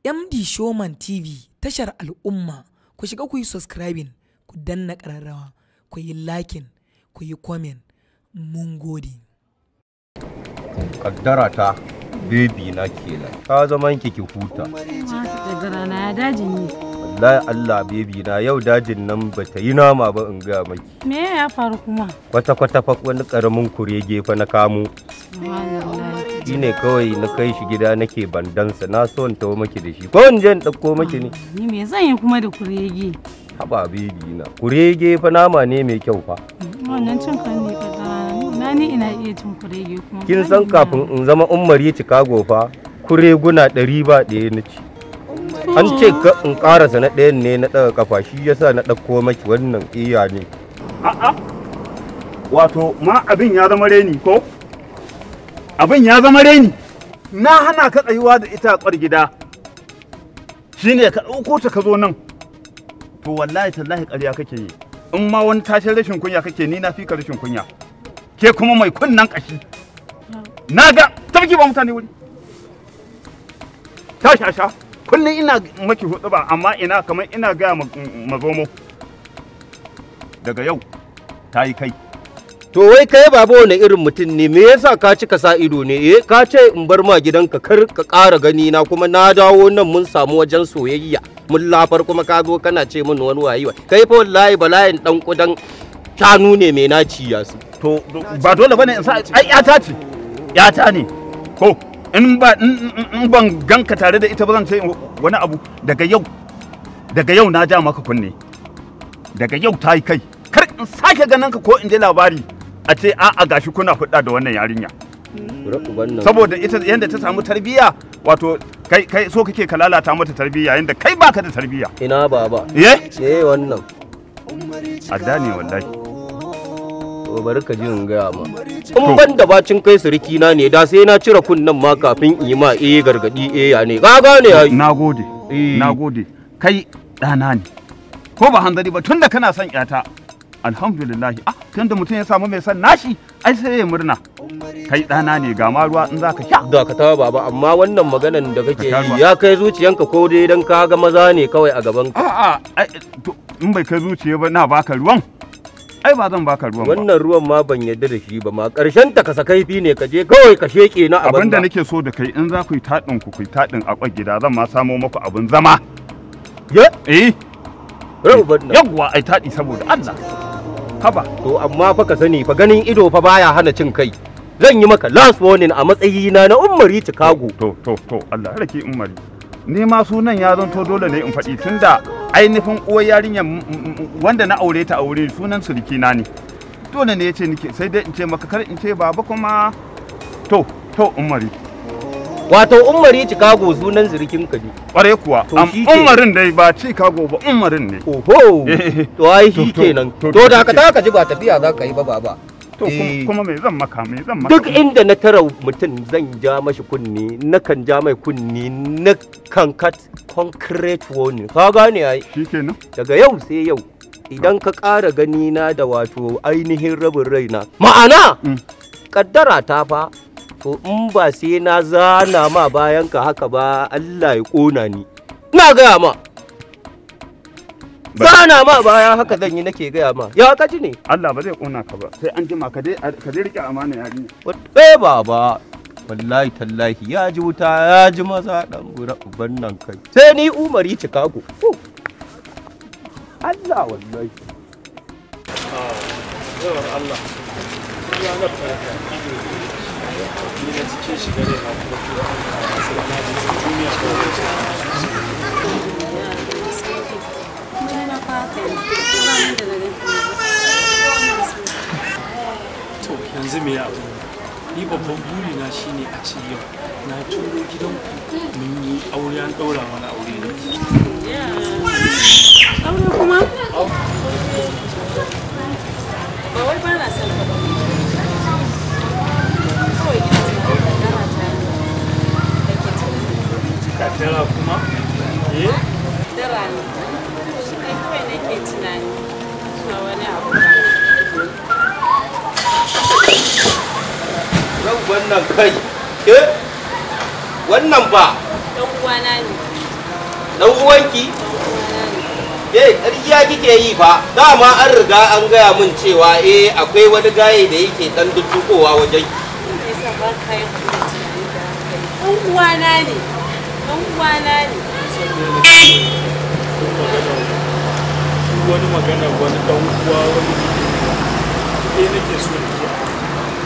MD Showman TV tashar al'umma, ku shiga ku yi subscribing, ku danna ƙararrawa, ku yi liking, ku yi comment. Mun gode. Kaddara ta baby na kenan. Ka zaman ki ki huta. Kaddara na ya dajin ne. Wallahi Allah baby na yau dajin nan bata yi nama ba in ga maki. Me ya faru kuma? Kwata kwata fa wani karamin kurege fa na kamo. Shi ne kawai na kai shi gida nake bandansa, na so in tawo maki da shi. Ko in je in ɗauko maki ne. Ni me zan yi kuma da kurege? Haba baby na. Kurege fa nama ne mai kyau fa. Wannan cin kan ne kaddara na ni ina iya cin kurege kuma. Kin san kafin in zama Ummari Chicago fa kureguna 100 ba ɗaya na ci. An ce in karasa na ɗayan ne na ɗaga kafa, shi yasa na ɗauko maki wannan iya ne. A'a. Wato ma abin ya zama reni ko? Abin ya zama reni. Na hana ka tsayuwa da ita a ƙwar gida. Shine ka ɗauko ta ka zo nan. To wallahi tallahi ƙarya kake yi. In ma wani tashin rashin kunya kake, ni na fi ka rashin kunya. Ke kuma mai kunnan ƙashi. Na ga tafi ba mutane wuri. Ta sha. Kullum ina maki hudu ba, amma ina kamar ina gaya mazomo. Daga yau ta yi kai. To wai kai baba wani irin mutum ne, me yasa ka cika sa ido ne? Eh ka ce in bar ma gidanka kar ka ƙara gani na, kuma na dawo nan mun samu wajen soyayya mun lafar, kuma ka zo kana ce min wani wayi. Kai fa wallahi bala'in dan kudan shanu ne mai naci ya su. To ba dole bane in sa, ai yata ce. Yata ne. Ko in ba in ban ganka tare da ita ba zan ce wani abu. Daga yau, daga yau na ja maka kunne. Daga yau ta yi kai. Kar in sake ganin ka ko in ji labari a ce a'a gashi kuna hudda da wannan yarinya. Saboda ita yanda ta samu tarbiyya, wato kai kai so kake ka lalata mata tarbiyya yanda kai baka da tarbiyya. Ina baba? Eh? Eh wannan. Adda ne wallahi. To bari ka ji in gaya ma. In ban da bacin kai suriki na ne da sai na cire kunnen ma kafin in yi ma eh gargadi eh ya ne. Ka gane ai. Nagode. Nagode. Kai ɗana ne. Ko ba hanzari ba tunda kana son ƴata. Alhamdulillah. Ah, tunda mutum ya samu mai son nashi, ai sai ya murna. Kai ɗana ne, ga ma ruwa in zaka sha. Dakata baba, amma wannan maganan da kake yi ya kai zuciyanka ko dai dan ka ga maza ne kawai a gaban ka? A'a, to in bai kai zuciya ba na baka ruwan. Ai ba zan baka ruwan ba. Wannan ruwan ma ban yarda da shi ba ma. Karshen ta kasa kaifi ne ka je kawai ka sheke na a banza. Abinda nake so da kai, in za ku yi taɗin ku, ku yi taɗin a kwar gida, zan ma samo maku abin zama. Ye? Eh. Yawwa ai taɗi saboda Allah. Haba. To amma fa ka sani fa ganin ido fa baya hana cin kai. Zan yi maka last warning a matsayina na Ummari Chicago. To to to Allah rake Ummari. Ni ma sunan ya zanto dole ne in faɗi tunda ainihin uwar yarinyar wanda na aure ta aure sunan suriki na ne. Dole ne yace nike sai dai in ce maka kar in ce baba kuma to to Ummari. Wato Ummari Chicago sunan surikin ka ne. Kware kuwa. Ummarin dai ba Chicago ba, Ummarin ne. Oho. To ai shi kenan. To da ka ta ka ji ba tafiya za ka yi ba baba. To kuma me zan maka, me zan maka? Duk inda na tara mutum zan ja mashi kunni, nakan ja mai kunni, na kan cut concrete warning. Ka gane ai? Shikenan. Daga yau sai yau idan ka ƙara gani na da wato ainihin rabin raina. Ma'ana kaddara ta fa, to in ba sai na zana ma bayan ka haka ba Allah ya kona ni. Ina gaya ma. Zana ma baya haka zan yi nake gaya ma. Ya ka ji ne? Allah ba zai kona ka ba. Sai an jima ka dai rike amana yarinya. Eh baba. Wallahi tallahi ya ji wuta ya ji maza dan gura uban nan kai. Sai ni Umari Chicago. Allah wallahi. Ah, Allah. Ya na farka. Ni na cikin shiga ne na kuma sai na ji duniya ko wace. To yanzu me abu? Ni babban buri na shine a ce yau na turo gidanku mun yi aure an ɗaura mana aure ne. Aure kuma? Ba wai ba na son ka ba. Kawai ina tunanin kaddara ta da ke tunani. Kaddara kuma? Eh? Kaddara ne. Shi ne kawai nake tunani. Ba wani abu ba. Yau wannan kai. Eh? Wannan ba. Ɗan uwana ne. Dan uwanki? Eh, ƙarya kike yi fa. Dama an riga an gaya min cewa eh akwai wani gaye da yake dan duddukowa wajen ki. Me yasa ba ka yin tunani da hankali? Dan uwana ne. Dan uwana ne. Wani magana wani dan uwa wani ɗaya nake so da ke.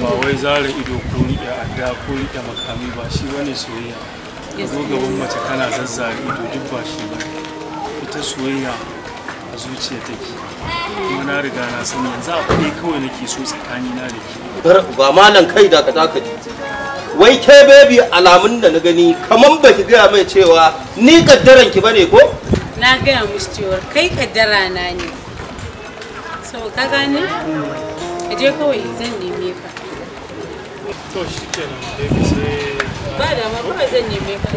Ba wai zara ido ko riƙe adda ko riƙe makami ba shi bane soyayya. Ka zo gaban mace kana zazzare ido duk ba shi bane. Ita soyayya a zuciya take. Kuma na riga na sani yanzu abu ɗaya kawai nake so tsakanina da ke. Ba malam kai da ka taka ji. Wai ke baby alamun da na gani kaman ba ki gaya mai cewa ni kaddaran ki bane ko? Na gaya mushi cewa kai kaddara na ne. So ka gane? Ka je kawai zan neme ka. To shi kenan baby sai ba da ma kawai zan neme ka.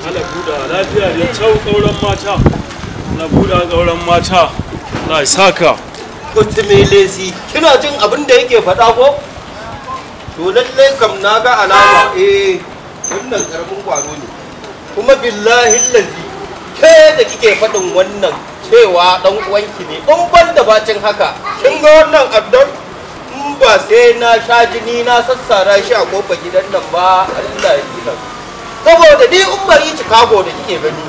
Allah buɗa lafiya da cau ƙauran mata. Allah buɗa ƙauran mata. Allah ya saka. Kutumelesi kina jin abin da yake faɗa ko? To lallai kam na ga alama eh wannan karamin kwaro ne. Kuma billahi lazi ke da kike faɗin wannan cewa ɗan uwanki ne in ban da bacin haka kin ga wannan abdon in ba sai na sha jini na sassara shi a kofar gidan nan ba Allah ya gina. Saboda ni Umari Chicago da kike gani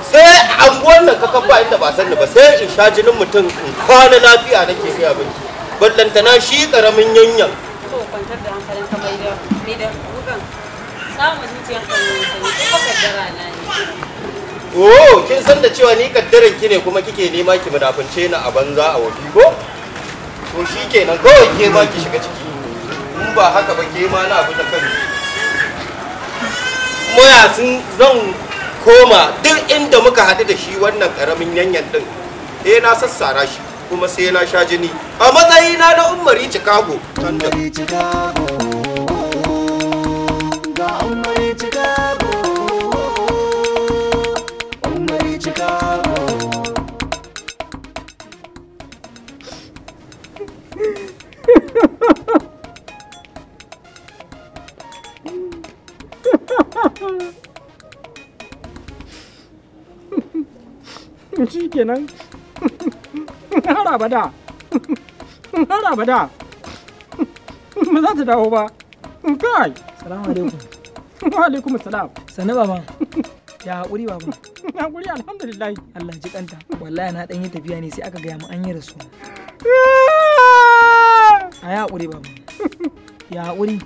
sai a anguwan nan kakan ba inda ba san ni ba sai in sha jinin mutum in kwana lafiya nake gaya miki. Ballantana shi karamin yanyan. To kwantar da hankalin ka mai da mai da wukan samun zuciyar ka mai sani ko kaddara na ne. Oh, kin san da cewa ni kaddaran ki ne kuma kike nema ki munafunce ni a banza a wafi ko? To shikenan kawai ke ma ki shiga ciki. In ba haka ba ke ma na abu da kanki. Moya sun zan koma duk inda muka haɗu da shi wannan ƙaramin yanyan ɗin. Eh na sassara shi kuma sai na sha jini. A matsayina na Umari Chicago. Umari Chicago. Ga Umari Chicago. Umari Chicago. Shi kenan har abada har abada ba za ta dawo ba kai. Salamu alaikum. Wa alaikum salam. Sannu baba. Ya haƙuri baba. Haƙuri alhamdulillah. Allah ji kanta. Wallahi na ɗan yi tafiya ne sai aka gaya mu an yi rasu. A ya haƙuri baba. Ya haƙuri.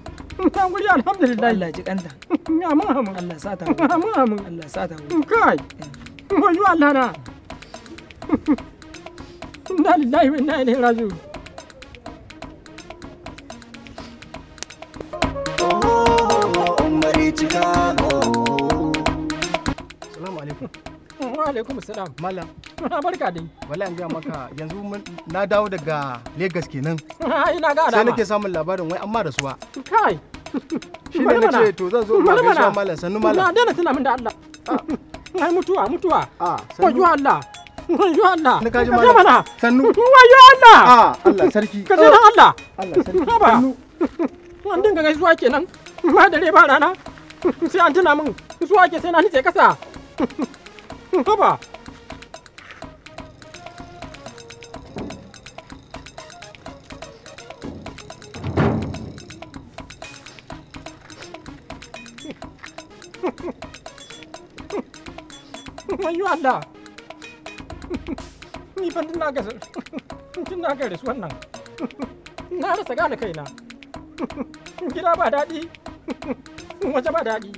Haƙuri alhamdulillah. Allah ji kanta. Amin amin. Allah sa ta. Amin amin. Allah sa ta. Kai. Wayo Allah na. Inna lillahi wa inna ilaihi raji'un. Umari Chicago. Salamu alaikum. Wa alaikum salam. Malam. Barka dai. Wallahi an gaya maka yanzu na dawo daga Lagos kenan. Ina ga alama. Sai nake samun labarin wai amma rasuwa. Kai. Shi ne nace to zan zo ba gaisuwa malam sannu malam. Na daina tuna min da Allah. Ai mutuwa mutuwa. Ah, sannu. Wayo Allah. Wayo Allah. Ni kaji malam. Sannu. Wayo Allah. Ah, Allah sarki. Ka ji Allah. Allah sarki. Haba. Sannu. An dinga gaisuwa kenan. Ma dare ba rana. Sai an tuna min zuwa ke sai na nitse kasa. Haba. Wayo Allah. Ni fa tun na ga tun na ga rasu wannan. Na rasa gane kaina. Gida ba daɗi. Waje ba daɗi.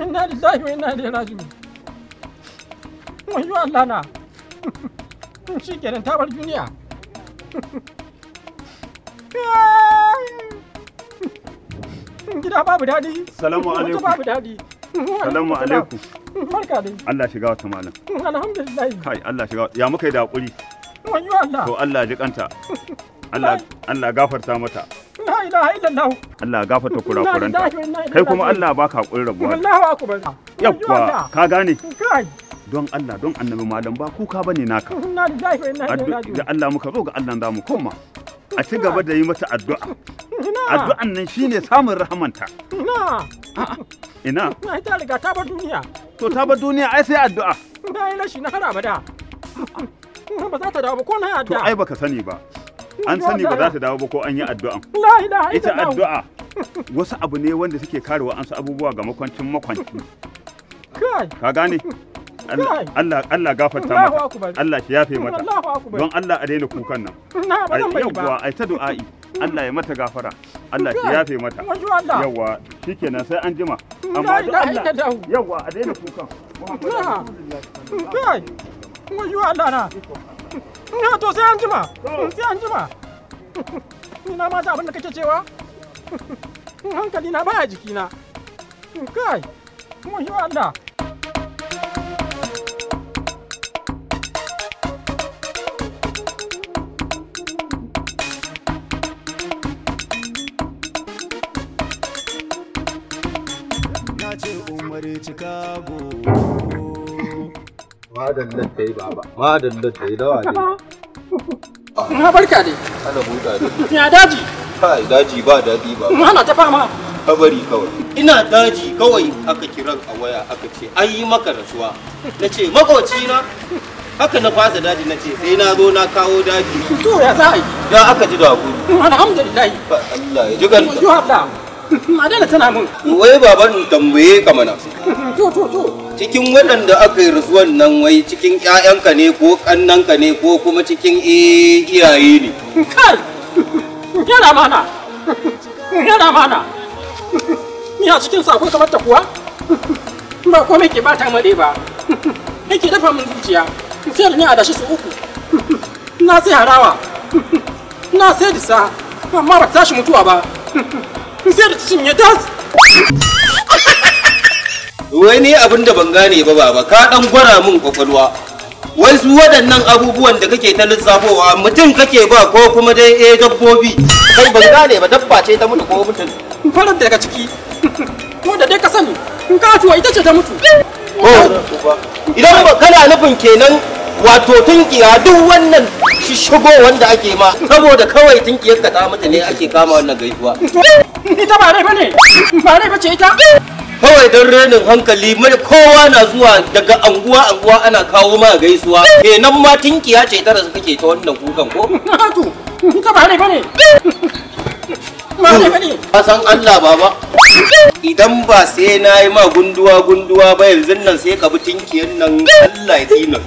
Inna lillahi wa inna ilaihi raji'un. Wayo Allah na. Shi kenan ta bar duniya. Gida babu daɗi. Salamu Waje alaikum. babu daɗi. Salamu alaikum. Barka dai. Allah shiga wata malam. Alhamdulillah. Kai Allah shiga ya muka yi da hakuri. Wayo Allah. To Allah ji kanta. Allah Allah gafarta mata. La ilaha illallah. Allah gafarta kurakuranta. Inna lillahi wa inna ilaihi Kai kuma raji'un. Allah baka hakurin rabuwa. Allahu akbar. Yawwa ka gane Kai. don Allah don annabi malam ba kuka bane naka. Inna lillahi wa inna ilaihi Addu'a raji'un. ga Allah muka zo ga Allah za mu koma. A ci gaba da yi mata addu'a. Ina. Addu'an nan shine samun rahamanta. Ina. Ina? Na ta riga ta bar duniya. To ta bar duniya ai sai addu'a. Na yi rashi na har abada. Ba za ta dawo ba ko na yi addu'a. To ai baka sani ba. An sani ba za ta dawo ba ko an yi addu'an. La ilaha Ita illallah. addu'a wasu abu ne wanda suke karewa an su abubuwa ga makwancin makwanci. Kai. Ka gane? Kai. Allah Allah gafarta Allahu mata. akbar. Allah shi yafe mata. Allahu akbar. Don Allah a daina kukan nan. Na ba zan bari ba. Yawwa ai ta du'a'i. Allah ya mata gafara. Allah shi Kai. yafe mata. Wajo Allah. Yawwa shikenan sai an jima. La Amma don ilaha Allah illallah. yawwa a daina kukan. Na. Kai. Wajo Allah na. Na to sai an jima. Sai an jima. Ni na ma ji abin da kake cewa. Hankali na baya jikina. Kai. Wajo Allah. Na ce Umar Chicago. Madallar ta yi baba, madallar ta yi dawa ne. Na barka dai. Ana buɗa ne. Ya daji. Kai daji ba daɗi ba. Ana ta fama. Kabari kawai. Ina daji kawai aka kiran a waya aka ce an yi maka rasuwa. Na ce makoci na. Haka na fasa daji na ce sai na zo na kawo daji. To ya za a yi? Dan aka ji da gudu. Alhamdulillah. Allah ya ji ganta. Wajo Allah. A daina tana mun. Wai baban in tambaye ka mana. To to to. Cikin waɗanda aka yi rasuwan nan wai cikin ƴaƴanka ne ko ƙannanka ne ko kuma cikin iyaye ne. Kai! Yana mana! Yana mana! Ni a cikin sa akwai kamar ta kuwa? Ba komai ke bata mare ba. Yake dafa min zuciya. Sai da ni adashi su uku. Na sai harawa. Na sai disa. Amma ba ta tashi mutuwa ba. Sai da ta cinye tas. Wai ni abin da ban gane ba baba ka dan gwara min kwakwalwa. Wai su waɗannan abubuwan da kake ta lissafowa mutum kake ba ko kuma dai dabbobi. Kai ban gane ba dabba ce ta mutu ko mutum. Farar daga ciki. Ko da dai ka sani. Katuwa ita ce ta mutu. Idan ba kana nufin kenan wato tunkiya duk wannan shishigo wanda ake ma saboda kawai tunkiyar ka ta mutu ne ake kama wannan gaisuwa. Ita ba rai bane. Ba rai bace ita. Kawai don renin hankali mai kowa na zuwa daga anguwa anguwa ana kawo ma gaisuwa kenan ma tinkiya ce tara su kake ta wannan kukan ko To, ita ba rai bane. Ba rai bane. ka san Allah baba idan ba sai na yi ma gunduwa gunduwa ba yanzu nan sai ka bi tinkiyan nan Allah ya tsina.